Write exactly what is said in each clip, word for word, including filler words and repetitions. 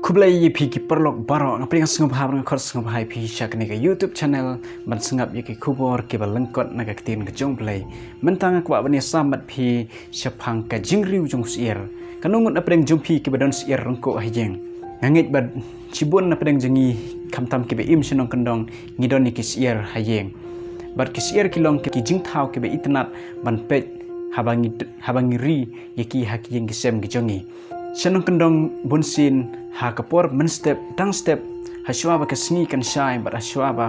Khublei ïa phi ki paralok baroh, nga pdiang sngewbha, nga khot sngewbha ïa phi sha kane ka YouTube channel ban sngap ïa ki khubor kiba lyngkot na ka ktien ka jong U Blei. Mynta nga kwah ban ïasam bad phi shaphang ka jingriw jong u syiar. Katno ngut na pdeng jong phi kiba don syiar ryngkuh ha ïing? Nga ngeit ba shibun na pdeng jong ngi, khamtam kiba im shnong kyndong, ngi don ïa ki syiar ha ïing. Bad ki syiar ki long ki jingthaw kiba itynnad ban peit haba ngi, haba ngi ri ïa ki ha ki ïing ki sem ki jong ngi. Shnong kyndong bunsien ha ka por mynstep dang step, ha shuwa ba ka sngi kan shai bad ha shuwa ba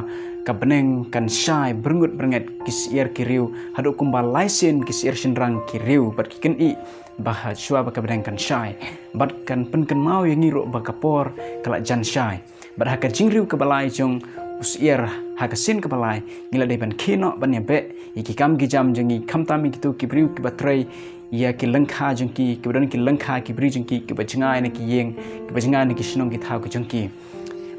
ka bneng kan shai byrngut byrnget, ki syiar ki riw. Haduh kumba lai sien ki syiar shynrang ki riw bad ki kynnoh ba ha shuwa ba ka bneng kan shai. Bad kan pynkynmaw ïa ngi ruh ba ka por ka la jan shai. Bad ha ka jingriw kaba lai jong u syiar, ha ka sien kaba lai, ngi la dei ban khie noh ban ïabeh ïa ki kam ki jam jong ngi, khamtam ïa kito ki briew kiba trei ïa ki lyngkha jong ki, kiba don ki lyngkha ki briew jong ki, kiba jngai na ki ïing, kiba jngai na ki shnong ki thaw ki jong ki.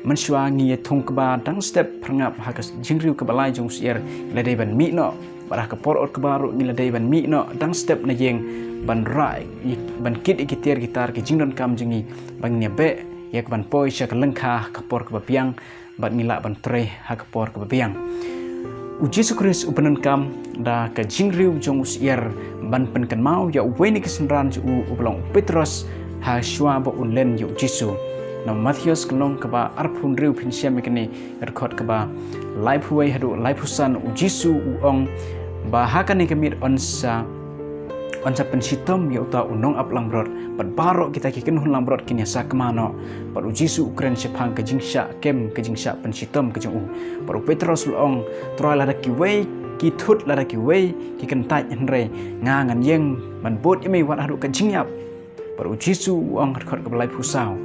Mynshuwa ngi ïa thung kba dang step pyrngap ha ka jingriw kaba lai jong u syiar, ngi la dei ban mih noh. Bad ha ka por ot kba ruh ngi la dei ban mih noh dang step na ïing ban rai, ban kit ïa ki tiar ki tar ki jingdonkam jong ngi, ban ïabeh ïa ka ban poi sha ka lyngkha ha ka por kaba biang, bad ngi lah ban trei ha ka por kaba biang. U Jisu Khrist u pyndonkam da ka jingriw jong u syiar ban pynkynmaw ïa uwei na ki synran jong u, uba long u Petros, ha shuwa ba un len ïa u Jisu. Na Mathaios ka lynnong kaba arphew hynriew phin shem ïa kane, dkhot kaba laiphew wei haduh laiphew san, u Jisu u ong ba ha kane ka miet yn sa yn sa pynshitom ïa uta u nongap langbrot, bad baroh kita ki kynhun langbrot kin ïa sakma noh. Bad u Jisu u kren shaphang ka jingshah kem, ka jingshah pynshitom ka jong u. Bad u Petros u la ong, Trai, lada kiwei ki thut, lada kiwei ki kyntait, hynrei nga ngan ïeng ban bud ïa me wat haduh ka jingïap. Bad u Jisu u ong, dkhot kaba laiphew saw,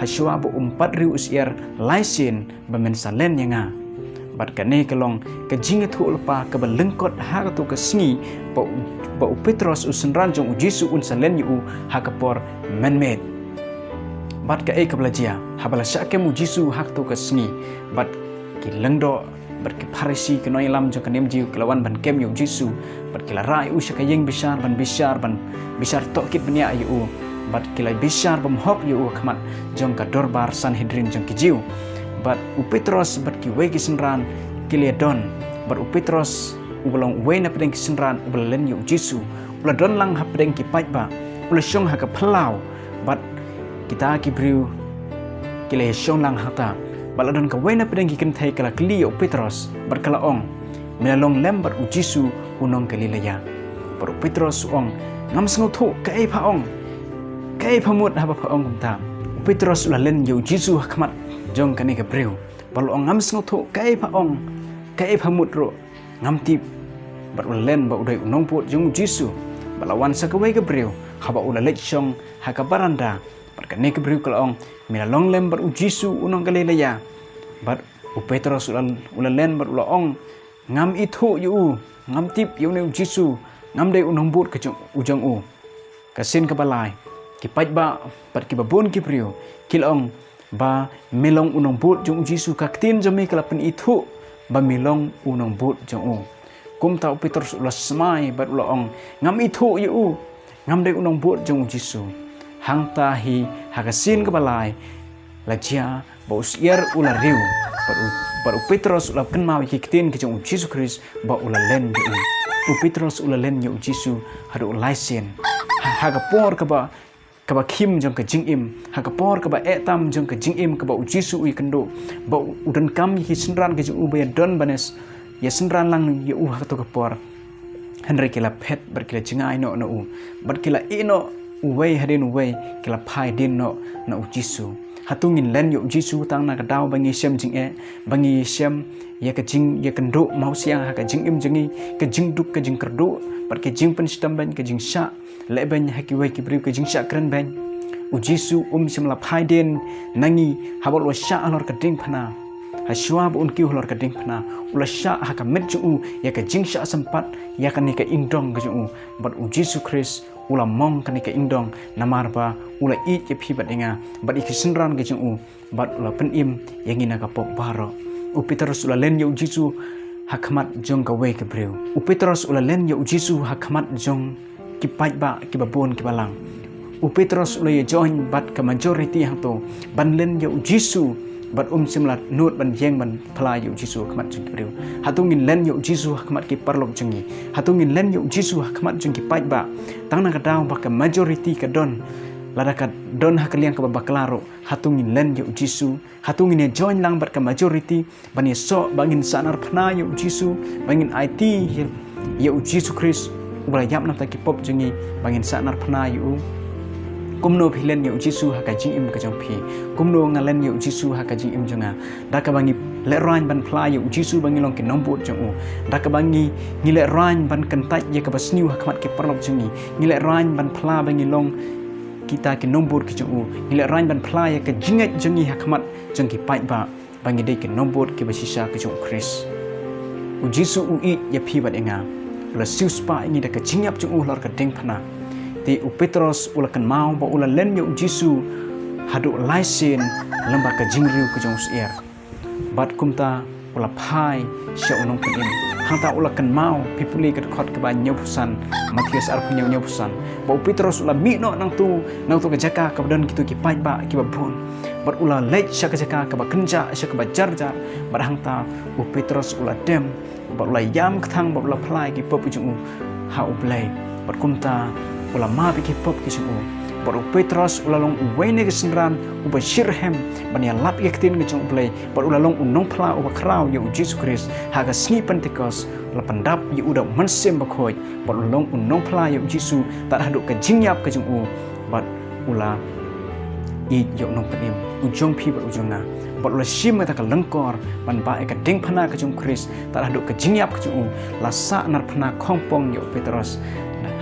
ha shuwa ba um pat riw u syiar lai sien ba men sa len ïa nga. Bad kane ka long ka jingïathuhlypa kaba lyngkot ha kato ka sngi ba u, ba u Petros u synran jong u Jisu un sa len ïa u ha ka por mynmiet. Bad kaei kaba la jia, haba la shah kem u Jisu ha kato ka sngi, bad ki lyngdoh bad ki Pharisi, ki nongïalam jong ka niam Jiw, ki la wan ban kem ïa u Jisu. Bad ki la rah ïa u sha ka ïing bishar ban bishar, ban bishar tohkit bniah ïa u. Bad ki la bishar bymhok ïa u ha khmat jong ka dorbar Sanhedrin jong ki Jiw. Bad u Petros bad kiwei ki synran ki la don. Bad u Petros uba long uwei na pdeng ki synran uba la len ïa u Jisu, u la don lang ha pdeng ki paidbah, u la shong ha ka phyllaw. Bad kita ki briew ki la ïa shong lang hangta. Bad la don kawei na pdeng ki kynthei ka la kylli ïa u Petros bad ka la ong, me la long lem bad u Jisu u nong Galilea. Bad u Petros u ong, ngam sngewthuh kaei pha ong. Kaei pha mut haba pha ong kumta? U Petros u la len ïa u Jisu ha khmat jong kane ka briew. Bad u la ong, ngam sngewthuh kaei pha ong, kaei pha mut ruh ngam tip. Bad u la len ba u dei u nongbud jong u Jisu. Bad la wan sa kawei ka briew haba u la leit shong ha ka baranda. Bad kane ka briew ka la ong, me la long lem bad u Jisu u nong Galilea. Bad u Petros u la, u la len bad u la ong, ngam ithuh ïa u, ngam tip ïa une u Jisu, ngam dei u nongbud ka jong, u jong u. Ka sien kaba lai, ki paidbah bad kiba bun ki briew ki la ong ba me long u nongbud jong u Jisu, ka ktien jong me ka la pynithuh ba me long u nongbud jong u. Kumta u Petros u la smai bad u la ong, ngam ithuh ïa u, ngam dei u nongbud jong u Jisu. Hangta hi ha ka sien kaba lai la jia ba u syiar u la riw. Bad u, bad u Petros u la kynmaw ïa ki ktien ki jong u Jisu Khrist ba u la len ïa u. U Petros u la len ïa u Jisu haduh lai sien. Ha, ha ka por kaba, kaba khim jong ka jingim, ha ka por kaba eh tam jong ka jingim kaba u Jisu u ïakynduh, ba u, u donkam ïa ki synran ki jong u ba ïa don ban ïa synran lang ïa u ha kato ka por. Hynrei ki la phet bad ki la jngai noh na u, bad ki la ïeh noh uwei hadien uwei, ki la phai dien noh na u Jisu. Hato ngin len ïa u Jisu tang na ka daw ba ngi shem jingeh, ba ngi shem ïa ka jingïakynduh mawsiang ha ka jingim jong ngi, ka jingduk ka jingkyrduh, bad ka jingpynshitom beiñ, ka jingshah lehbeiñ ha kiwei ki briew, ka jingshah kren beiñ? U Jisu um shym la phai dien na ngi haba u la shah halor ka diengphna. Ha shuwa ba un kiew halor ka diengphna, u la shah ha ka met jong u ïa ka jingshah sympat ïa kane ka ingdong ka jong u. Bad u Jisu Khrist u la mong kane ka ingdong namar ba u la ïeit ïa phi bad ïa nga bad ïa ki synran ka jong u, bad u la pynim ïa ngi na ka pop baroh. U Petros u la len ïa u Jisu ha khmat jong kawei ka briew. U Petros u la len ïa u Jisu ha khmat jong ki paidbah kiba bun kiba lang. U Petros u la ïa join bad ka majority hangto ban len ïa u Jisu, bad um shym la nud ban ïeng ban phla ïa u Jisu ha khmat jong ki briew. Hato ngin len ïa u Jisu ha khmat ki paralok jong ngi? Hato ngin len ïa u Jisu ha khmat jong ki paidbah? Tang na ka daw ba ka majority ka don, lada ka don ha ka liang kaba bakla ruh, hato ngin len ïa u Jisu? Hato ngin ïa join lang bad ka majority ban ïa soh ba ngin sahnarphna ïa u Jisu, ba ngin aiti ïa u Jisu Khrist uba la ïap na ka bynta ki pop jong ngi, ba ngin sahnarphna ïa u? Kumno phi len ïa u Jisu ha ka jingim ka jong phi? Kumno nga len ïa u Jisu ha ka jingim jong nga? Da kaba ngi lehraiñ ban phla ïa u Jisu ba ngi long ki nongbud jong u. Da kaba ngi, ngi lehraiñ ban kyntait ïa kaba sniew ha khmat ki paralok jong ngi. Ngi lehraiñ ban phla ba ngi long kita ki nongbud ki jong u. Ngi lehraiñ ban phla ïa ka jingngeit jong ngi ha khmat jong ki paidbah ba ngi dei ki nongbud kiba shisha ki jong u Khrist. U Jisu u ïeit ïa phi bad ïa nga. U la siewspah ïa ngi da ka jingïap jong u halor ka diengphna. Te u Petros u la kynmaw ba u la len ïa u Jisu haduh lai sien lyngba ka jingriew ka jong u shyiar. Bad kumta u la phai sha u Nongpynim. Hangta u la kynmaw, phi pule ka dkhot kaba hynñiewphew san, Mathaios arphew hynñiew, hynñiewphew san, ba u Petros u la mih noh nangto, nangto ka jaka kaba don kito ki paidbah kiba bun. Bad u la leit sha ka jaka kaba kynjah, sha kaba jarjar. Bad hangta u Petros u la dem, bad u la ïam kthang, bad u la phla ïa ki pop ki jong u ha U Blei. Bad kumta u la map ïa ki pop ki jong u. Bad u Petros u la long uwei na ki synran uba shitrhem ban ïalap ïa ka ktien ka jong U Blei. Bad u la long u nongphla uba khraw ïa u Jisu Khrist. Ha ka sngi Pentekost u la pyndap ïa u da u Mynsiem Bakhuid. Bad u la long u nongphla ïa u Jisu tad haduh ka jingïap ka jong u. Bad u la ïeit ïa u Nongpynim, u jong phi bad u jong nga. Bad u la shim kata ka lyngkor ban bah ïa ka diengphna ka jong u Khrist tad haduh ka jingïap ka jong u. La sahnarphna khongpong ïa u Petros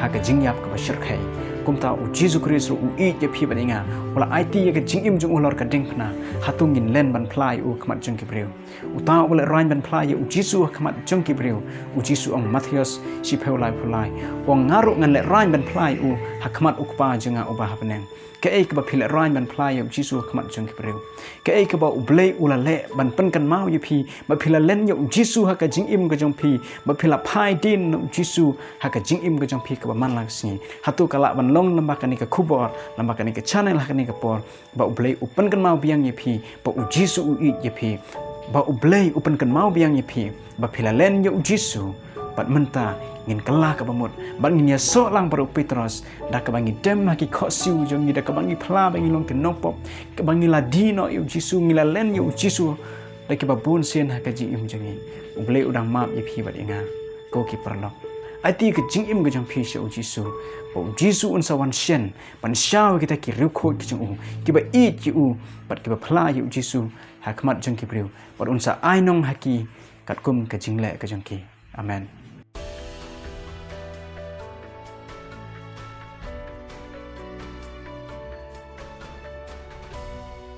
ha ka jingïap kaba shyrkhei. Kumta u Jisu Khrist ruh u ïeit ïa phi bad ïa nga. U la aiti ïa ka jingim jong u halor ka diengphna. Hato ngin len ban phla ïa u ha khmat jong ki briew? Uta uba lehraiñ ban phla ïa u Jisu ha khmat jong ki briew, u Jisu ong, Mathaios shiphew laiphew lai, u ong, nga ruh ngan lehraiñ ban phla ïa u ha khmat u Kpa jong nga uba ha bneng. Kaei kaba phi lehraiñ ban phla ïa u Jisu ha khmat jong ki briew? Kaei kaba U Blei u la leh ban pynkynmaw ïa phi ba phi la len ïa u Jisu ha ka jingim ka jong phi, ba phi la phai dien na u Jisu ha ka jingim ka jong phi kaba man la ka sngi? Hato ka lah ban long lyngba kane ka khubor, lyngba kane ka channel ha kane ka por, ba U Blei u pynkynmaw biang ïa phi ba u Jisu u ïeit ïa phi, ba U Blei u pynkynmaw biang ïa phi ba phi la len ïa u Jisu? Bad mynta ngin kylla kaba mut bad ngin ïasoh lang bad u Petros, da kaba ngi dem ha ki khohsiew jong ngi, da kaba ngi phla ba ngi long ki nongpop, kaba ngi la die noh ïa u Jisu, ngi la len ïa u Jisu da kiba bun sien ha ka jingim jong ngi. U Blei u dang map ïa phi bad ïa nga, ko ki paralok. Aiti ka jingim ka jong phi sha u Jisu, ba u Jisu un sa wan shen ban shaw ïa kita ki riewkhuid ki jong u kiba ïeit ïa u bad kiba phla ïa u Jisu ha khmat jong ki briew, bad un sa ai nong ha ki katkum ka jingleh ka jong ki. Amen.